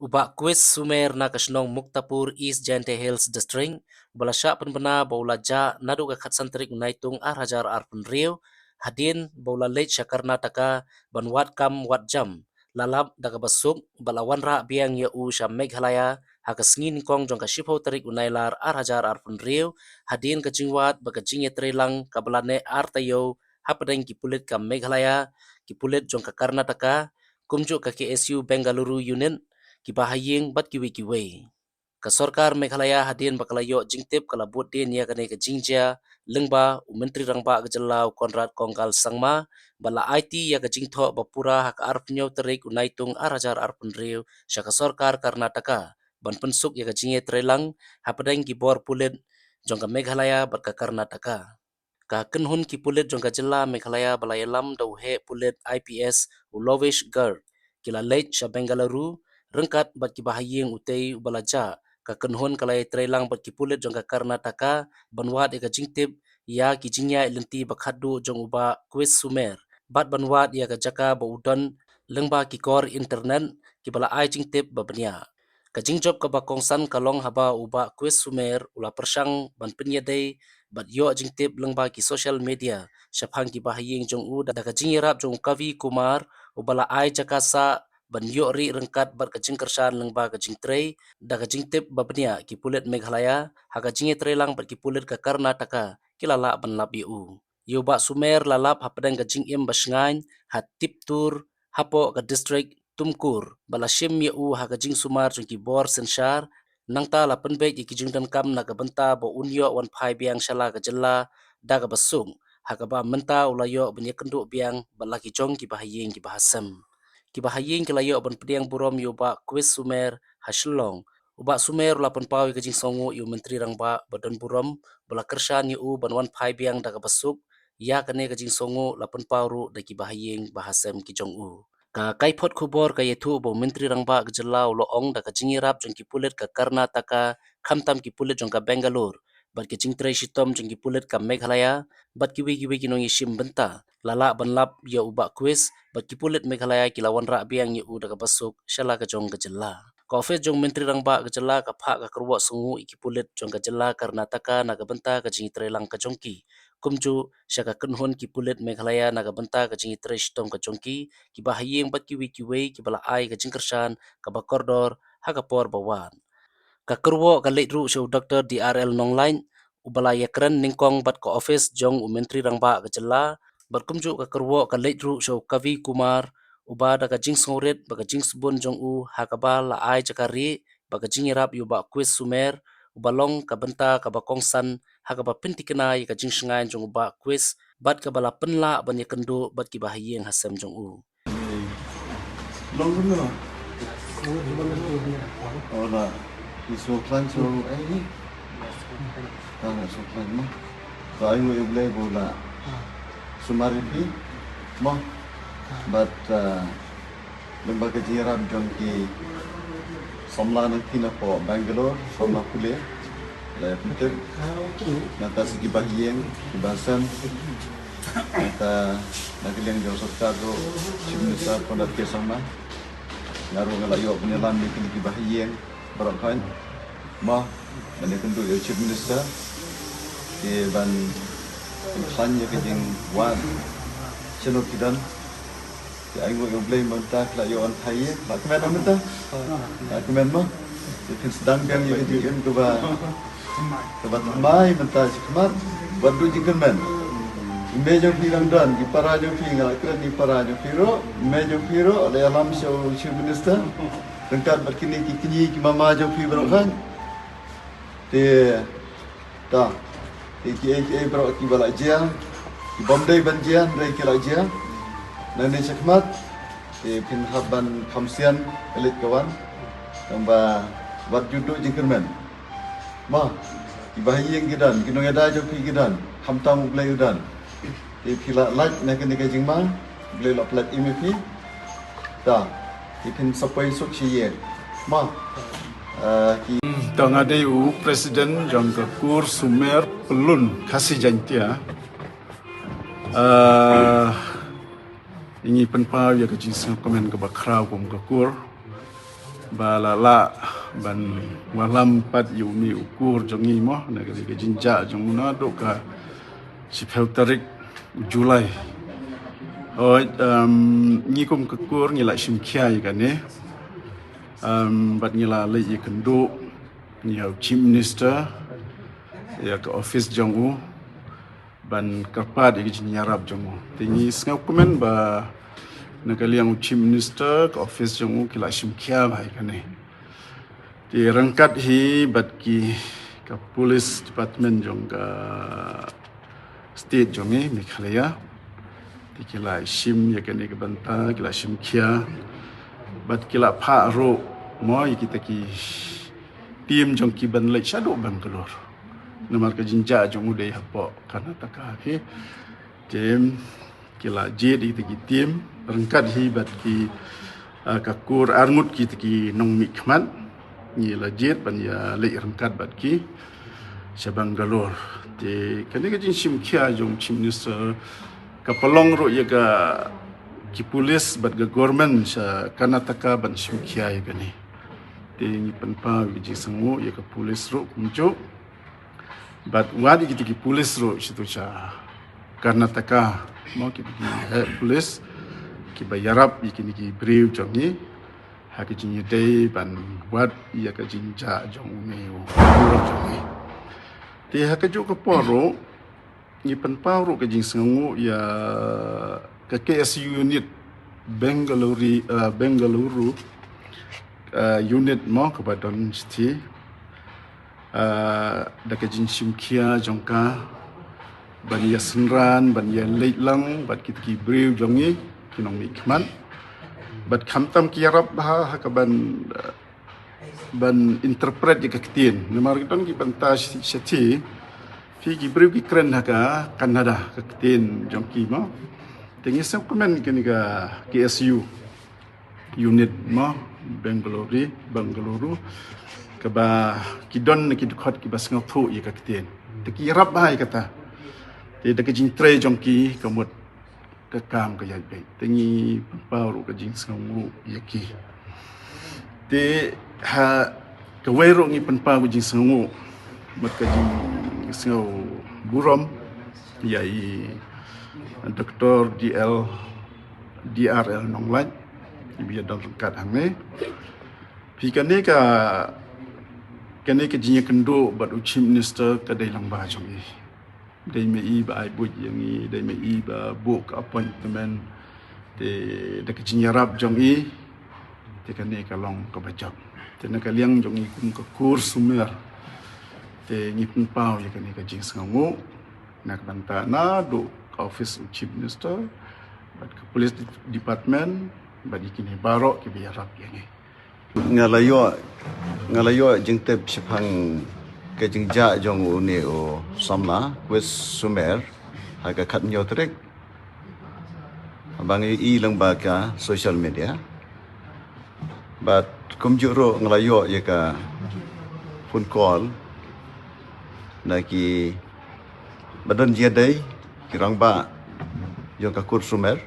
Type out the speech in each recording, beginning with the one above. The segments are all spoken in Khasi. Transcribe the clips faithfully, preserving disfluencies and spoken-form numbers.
Bah Kwis Sumer na ka shnong Muktapur, East Jaintia Hills District, ba la shah pynbna ba u la jah naduh ka khatsan tarik u Naitung ar hajar arphew hynriew, hadien ba u la leit sha Karnataka ban wad kam wad jam, la lap da kaba suk ba la wanrah biang ïa u sha Meghalaya ha ka sngi nyngkong jong ka shiphew tarik u Nailar ar hajar arphew hynriew, hadien ka jingwad bad ka jingïatreilang kaba la neh ar taïew hapdeng ki pulit ka Meghalaya, ki pulit jong ka Karnataka, kumjuh ka K S U Bengaluru Unit, ki bahaïing bad kiwei kiwei. Ka sorkar Meghalaya hadien ba ka la ïoh jingtip ka la bud dien ïa kane ka jingjia lyngba u Myntri Rangbah ka jylla u Conrad Kongkal Sangma, ba la aiti ïa ka jingthoh ba pura ha ka arphew hynñiew tarik u Naitung ar hajar arphew hynriew sha ka sorkar Karnataka ban pynsuk ïa ka jingïatreilang hapdeng ki bor pulit jong ka Meghalaya bad ka Karnataka. Ka kynhun ki pulit jong ka jylla Meghalaya ba la ïalam da u heh pulit I P S u Lovesh Garg, ki la leit sha Bengaluru ryngkat bad ki bahaïing utei uba la jah. Ka kynhun ka la ïatreilang bad ki pulit jong ka Karnataka ban wad ïa ka jingtip ïa ki jingïaid lynti ba khatduh jong u Bah Kwis Sumer bad ban wad ïa ka jaka ba u don lyngba ki kor internet kiba la ai jingtip ba bniah. Ka jingjop kaba kongsan ka long haba u Bah Kwis Sumer u la pyrshang ban pynïadei bad ïoh jingtip lyngba ki social media shaphang ki bahaïing jong u da ka jingïarap jong u Kavi Kumar, uba la ai jaka sah ban ïoh rieh ryngkat bad ka jingkyrshan lyngba ka jingtrei. Da ka jingtip ba bniah, ki pulit Meghalaya ha ka jingïatreilang bad ki pulit ka Karnataka ki la lah ban lap ïa u. Ïa u Bah Sumer la lap hapdeng ka jingim ba shngaiñ ha Tiptur, hapoh ka district Tumkur, ba la shim ïa u ha ka jingsumar jong ki bor synshar. Nangta la pynbeit ïa ki jingdonkam na ka bynta ba un ïoh wan phai biang sha la ka jylla da kaba suk, ha kaba mynta u la ïoh ban ïakynduh biang bad la ki jong ki bahaïing ki bahasem. Ki bahaïing ki la ïoh ban pdiang burom ïa u Bah Kwis Sumer ha Shillong. U Bah Sumer u la pynpaw ïa ka jingsngewnguh ïa u Myntri Rangbah ba don burom ba la kyrshan ïa u ban wan phai biang da kaba suk. Ïa kane ka jingsngewnguh la pynpaw ruh da ki bahaïing bahasem ki jong u. Ka kaiphod khubor ka ïathuh ba u Myntri Rangbah ka jylla u la ong da ka jingïarap jong ki pulit ka Karnataka, khamtam ki pulit jong ka Bangalore bad ki jingtrei shitom jong ki pulit ka Meghalaya bad kiwei kiwei ki nongïashim bynta, la lah ban lap ïa u Bah Kwis bad ki pulit Meghalaya ki la wanrah biang ïa u da kaba suk sha la ka jong ka jylla. Ka ophis jong u Myntri Rangbah ka jylla ka phah ka kyrwoh sngewnguh ïa ki pulit jong ka jylla Karnataka na ka bynta ka jingïatreilang ka jong ki, kumjuh sha ka kynhun ki pulit Meghalaya na ka bynta ka jingïatrei shitom ka jong ki, ki bahaïing bad kiwei kiwei kiba la ai ka jingkyrshan kaba kordor ha ka por ba wan. Ka kyrwoh ka leit ruh sha u Doktor D R L Nonglait, uba la ïakren nyngkong bad ka ophis jong u Myntri Rangbah ka jylla, bad kumjuh ka kyrwoh ka leit ruh sha u Kavi Kumar, uba da ka jingsngewrit bad ka jingsbun jong u ha kaba la ai jaka rieh bad ka jingïarap ïa u Bah Kwis Sumer, uba long ka bynta kaba kongsan ha kaba pynthikna ïa ka jingshngaiñ jong u Bah Kwis bad kaba la pynlah ban ïakynduh bad ki bahaïing hasem jong u. Long kumno? Ora, ki sngewkhlaiñ sngewrung ei. Tang sngewkhlaiñ mo. Ka ainguh ïa U Blei ba u la sumar ïa phi mo. Bad, ah, lyngba ka jingïarap jong ki samla na phi na pdeng Bangalore, samla pule. La ïa pynthikna ta sa ki bahaïing, ki bahasem. Nangta na ka liang jong sorkar ruh, Chief Minister Conrad K Sangma, nga ruh nga la ïoh ban ïalam ïa kine ki bahaïing baroh khoit. Mo, ban ïakynduh ïa u Chief Minister te ban pynkhlaiñ ïa ka jingwad shano ki don. Te ainguh ïa U Blei mynta ki la ïoh wan phai ïa, la kmen mynta. La kmen mo. Te phin sdang biang ïa ka jingim kaba, kaba thymmai mynta shakhmat. Wat duh jingkyrmen. I mei jong phi dang don, ki para jong phi nga la kren, ki para jong phi ruh, i mei jong phi ruh la ïalam sha u Chief Minister ryngkat bad kine ki kñi ki mama jong phi baroh khoit. Te ta, te kiei kiei baroh kiba la jia, ki bym dei ban jia hynrei ki la jia. Nangne shakhmat te phin hap ban kham sian ka leit ka wan. Tangba wat ju duh jingkyrmen. Mo, ki bahaïing ki don, ki nongïada jong phi ki don, khamtam U Blei u don. Te phi la lait na kane ka jingma, U Blei u la pyllait im ïa phi. Ta, te phin sa poi suk shi ïing. Mo, eh, ki. Hmm, ta nga dei u president jong ka kur Sumer Pyllun Khasi Jaiñtia. Eh, ngi pynpaw ïa ka jingsngewkmen kaba khraw kum ka kur. ba la lah ban wallam pat ïa une u kur jong ngi mo, na ka, ka jingjia jong u naduh ka shiphew tarik u July. Oi, um, ngi kum ka kur ngi la shim khia ïa kane. Um, bad ngi la leit ïakynduh ïa u Chief Minister, ïa ka office jong u, ban kyrpad ïa ka jingïarap jong u. Te ngi sngewkmen ba na ka liang u Chief Minister, ka office jong u ki la shim khia bha ïa kane. Te ryngkat hi bad ki, ka police department jong ka state jong ngi Meghalaya, te ki la shim ïa kane ka bynta, ki la shim khia bad ki la phah ruh mo ïa kita ki team jong ki ban leit shaduh Bangalore. Namar ka jingjia jong u dei hapoh Karnataka hi. Te ki la jied ïa kita ki team ryngkat hi bad ki, ah, ka kur arngut kita ki nongmihkhmat. Ngi la jied ban ïa leit ryngkat bad ki sha Bangalore. Te kane ka jingshim khia jong Chief Minister ka pynlong ruh ïa ka, ki police bad ka government sha Karnataka ban shim khia ïa kane. Te ngi pynpaw ïa ka jingsngewnguh ïa ka police ruh kumjuh. Bad wat ïa kita ki police ruh shatu sha Karnataka mo, ki, ki, eh, police kiba ïarap ïa kine ki briew jong ngi ha ka jingïadei ban wad ïa ka jingjia jong une u kur jong ngi. Te ha kajuh ka por ruh ngi pynpaw ruh ka jingsngewnguh ïa ka K S U unit Bengaluru, eh, Bengaluru, eh, unit mo kaba don shithi, eh, da ka jingshim khia jong ka ban ïa synran, ban ïa leit lang bad kita ki briew jong ngi ki nongmihkhmat. Bad khamtam ki ïarap bha ha ka ban, eh, ban interpret ïa ka ktien. Namar ki don ki bynta shi-, shithi, phi ki briew ki kren ha ka Kannada ka ktien jong ki mo. Te ngi sngewkmen kane ka K S U unit mo, Bengaluru, Bengaluru, kaba ki don na ki dkhot kiba sngewthuh ïa ka ktien. Te ki ïarap bha ïa kata. Te da ka jingtrei jong ki ka mut ka kam ka ïaid beit. Te ngi pynpaw ruh ka jingsngewnguh ïa ki. Te ha kawei ruh ngi pynpaw ka jingsngewnguh bad ka jingsngewburom ïa i Doctor D L, D R L Nonglait, iba ïadon ryngkat hangne. Phi kane ka, kane ka jingïakynduh bad u Chief Minister ka dei lyngba jong i. Dei ma i ba ai buit ïa ngi, dei ma i ba buh ka appointment. Te da ka jingïarap jong i, te kane ka long kaba jop. Te na ka liang jong i kum ka kur Sumer, te ngi pynpaw ïa kane ka jingsngewnguh na ka bynta naduh ka office u Chief Minister bad ka police department bad ïa kine baroh kiba ïarap ïa ngi. Nga la ïoh, nga la ïoh jingtip shaphang ka jingjia jong une u samla Kwes Sumer ha ka khathynñiew tarik. Ba nga ïohi lyngba ka social media. Bad kumjuh ruh nga la ïoh ïa ka phone call na kiba don jingïadei, ki rangbah jong ka kur Sumer.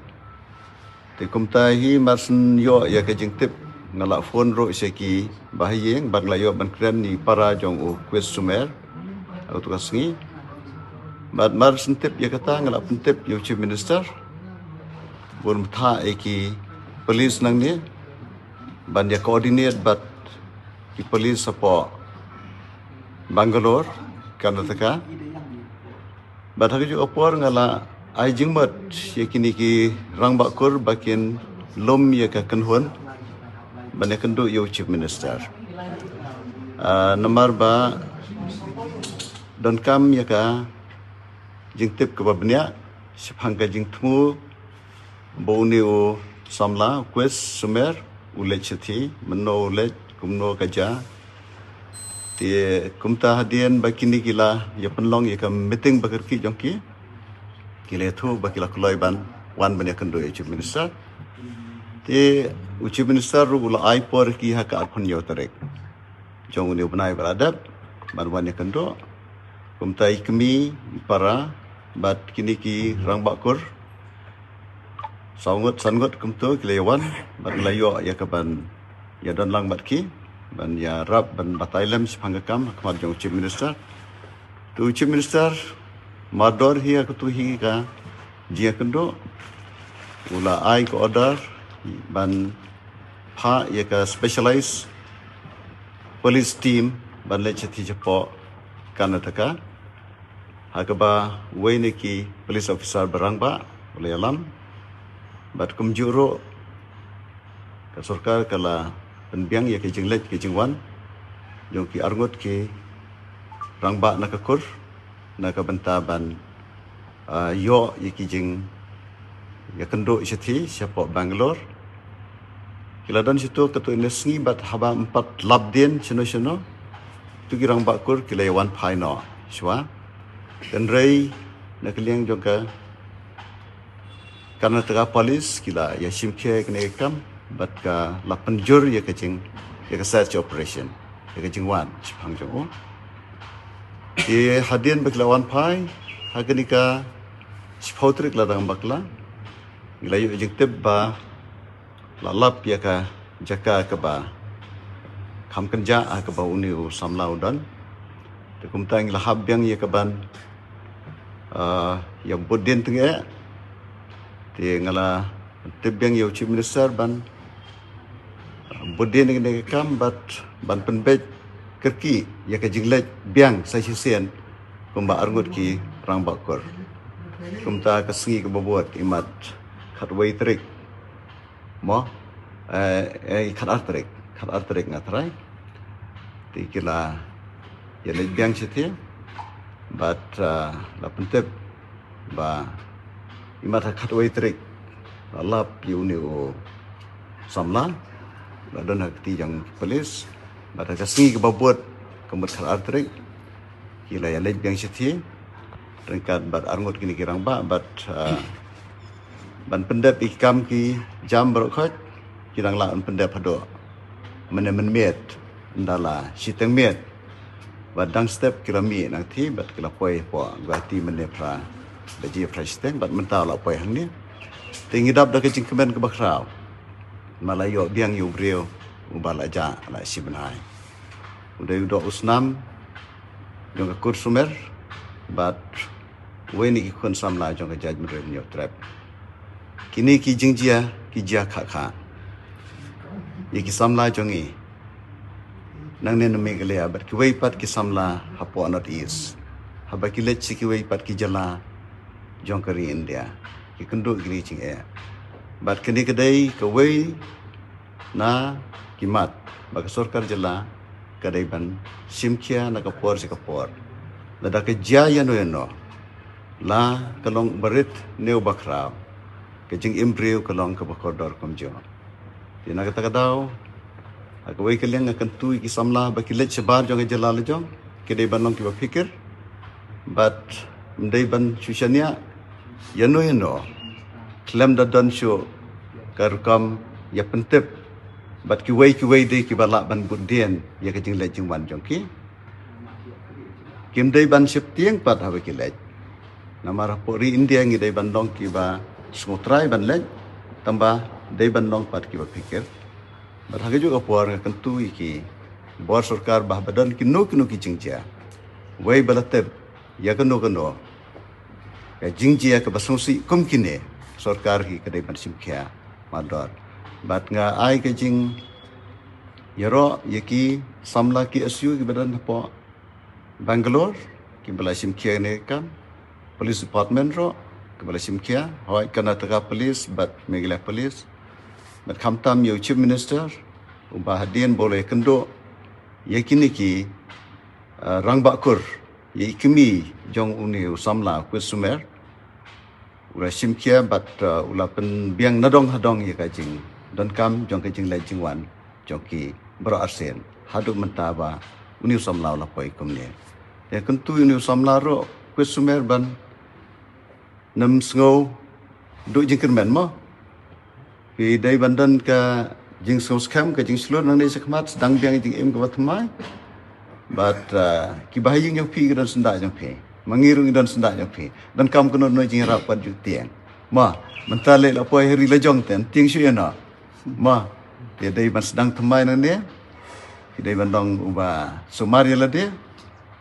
Te kumta hi mar syn ïoh ïa ka jingtip nga la phone ruh sha ki bahaïing bad nga la ïoh ban kren ïa i para jong u Kwes Sumer ha utu ka sngi. Bad mar syn tip ïa kata nga la pyntip ïa u Chief Minister. Bun bthah ïa ki police nangne ban ïa coordinate bad ki police hapoh Bangalore, Karnataka. Bad ha kajuh ka por nga la ai jingmut ïa kine ki rangbah kur ba kin lum ïa ka kynhun ban ïakynduh ïa u Chief Minister. Ah, namar ba donkam ïa ka jingtip kaba bniah shaphang ka jingthmu ba une u samla u Kwes Sumer u leit shathie, mynno u leit, kumno ka jia. Te kumta hadien ba kine ki la ïa pynlong ïa ka meeting ba kyrkieh jong ki, ki la ïathuh ba ki la kloi ban wan ban ïakynduh ïa u Chief Minister. Te u Chief Minister ruh u la ai por ïa ki ha ka arphew hynñiew tarik jong une u bnai ba la dep ban wan ïakynduh. Kumta i kmie, i para bad kine ki rangbah kur saw ngut, san ngut kumto ki la ïa wan bad la ïoh ïa ka ban ïa don lang bad ki ban ïarap ban batai lem shaphang ka kam ha khmat jong u Chief Minister. Te u Chief Minister mardor hi ha katu hi ka jingïakynduh, u la ai ka order ban phah ïa ka specialized police team ban leit shathie shapoh Karnataka, ha kaba uwei na ki police officer ba rangbah u la ïalam. Bad kumjuh ruh ka sorkar ka la pynbiang ïa ka jingleit ka jingwan jong ki arngut ki rangbah na ka kur, na ka bynta ban, ah, ïoh ïa ki jingïakynduh shathie shapoh Bangalore. Ki la don shato katto katne sngi bad haba ym pat lap dien shano shano, to ki rangbah kur ki la ïawan phai noh shuwa. Hynrei na ka liang jong ka Karnataka Police ki la ïashim khia ïa kane ka kam bad ka la pynjur ïa ka jing, ïa ka search operation, ïa ka jingwan shaphang jong u. Te hadien ba ki la wan phai ha kane ka shiphew tarik Ladang Bakla, ngi la ïoh jingtip ba la lap ïa ka jaka kaba kham kynjah ha kaba une u samla u don. Te kumta ngi la hap biang ïa ka ban, ah, ïa bud dien tyngeh. Te nga la tip biang ïa u Chief Minister ban bud dien ïa kane ka kam bad ban pynbeit kyrkieh ïa ka jingleit biang sa shisien kumba arngut ki rangbah kur. Kumta ka sngi kaba bud imat khatwei tarik mo, eh, eh, khatar tarik, khatar tarik nga trai. Te ki la ïaleit biang shathie bad, ah, la pyntip ba imat ha khatwei tarik la lap ïa une u samla, la don ha kti jong ki police. Bad ha ka sngi kaba bud, ka mut khatar tarik, ki la ïaleit biang shathie ryngkat bad arngut kine ki rangbah bad, ah, ban pyndep ïa ki kam ki jam baroh khoit, ki dang lah ban pyndep haduh mynne mynmiet, ynda la shiteng miet. Bad dang step ki la mih na kti bad ki la poi hapoh Guwahati mynne phra baje phra shiteng bad mynta la poi hangne. Te ngi dap da ka jingkmen kaba khraw, ma la ïoh biang ïa u briew uba la jah la shibnai. U dei u doh u snam jong ka kur Sumer bad uwei na ki khun samla jong ka jaitbynriew Hynñiewtrep. Kine ki jingjia ki jia khah khah ïa ki samla jong ngi nangne na Meghalaya bad kiwei pat ki samla hapoh North East. Haba ki leit sha kiwei pat ki jylla jong ka ri India, ki kynduh ïa kine ki jingeh. Bad kane ka dei kawei na ki mat ba ka sorkar jylla ka dei ban shim khia na ka por sha ka por. Lada ka jia ïano ïano, la ka long uba rit ne uba khraw, ka jingim briew ka long kaba kordor kumjuh. Te na kata ka daw, ha kawei ka liang nga kyntu ïa ki samla ba ki leit shabar jong ka jylla la jong, ki dei ban long kiba phikir bad ym dei ban shu shaniah ïano ïano khlem da don shuh ka rukom ïa pyntip bad kiwei kiwei de kiba lah ban bud dien ïa ka jingleit jingwan jong ki. Kim dei ban sheptieng pat haba ki leit. Namar hapoh ri India ngi dei ban long kiba sngewtrai ban leit, tangba dei ban long pat kiba phikir. Bad ha kajuh ka por nga kyntu ïa ki bor sorkar ba haba don kino kino ki jingjia, wei ba la tip ïa kano kano ka jingjia kaba sngewsih kum kine, sorkar hi ka dei ban shim khia mardor. Bad nga ai ka jingïaroh ïa ki samla ki S U kiba don hapoh Bangalore kiba la shim khia kane ka kam, Police Department ruh kiba la shim khia, hooid Karnataka Police bad Meghalaya Police. Bad khamtam ïa u Chief Minister uba hadien ba u la ïakynduh ïa kine ki, uh, rangbah kur ïa i kmie jong une u samla Kwet Sumer. U la shim khia bad, uh, u la pynbiang nadong hadong ïa ka jingdonkam jong ka jingleit jingwan jong ki baroh arsien haduh mynta ba une u samla u la poi kumne. Te kyntu une u samla ruh Kwet Sumer ban nym sngew duh jingkyrmen mo. Phi dei ban don ka jingsngewskhem, ka jingshlur nangne shakhmat, sdang biang jingim kaba thymmai. Bad, uh, kiba ha ïing jong phi ki don syndah jong phi, ma ngi ruh ngi don syndah jong phi. Donkam kano kano jingïarap pat ju tieng. Ma mynta leh la poi ha ri la jong te tieng shuh ïa no. Ma Ïa dei ban sdang thymmai nangne, ïa dei ban long uba sumar ïa lade,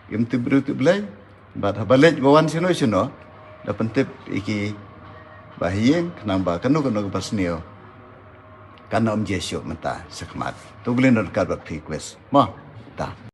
im tip briew tip Blei, bad haba leit ba wan shano shano, da pyntip ïa ki ba ha ïing, khnang ba kano kano kaba sniew kan ym jia shuh mynta shakhmat. To U Blei un don ryngkat bad phi, Chris. Mo, ta.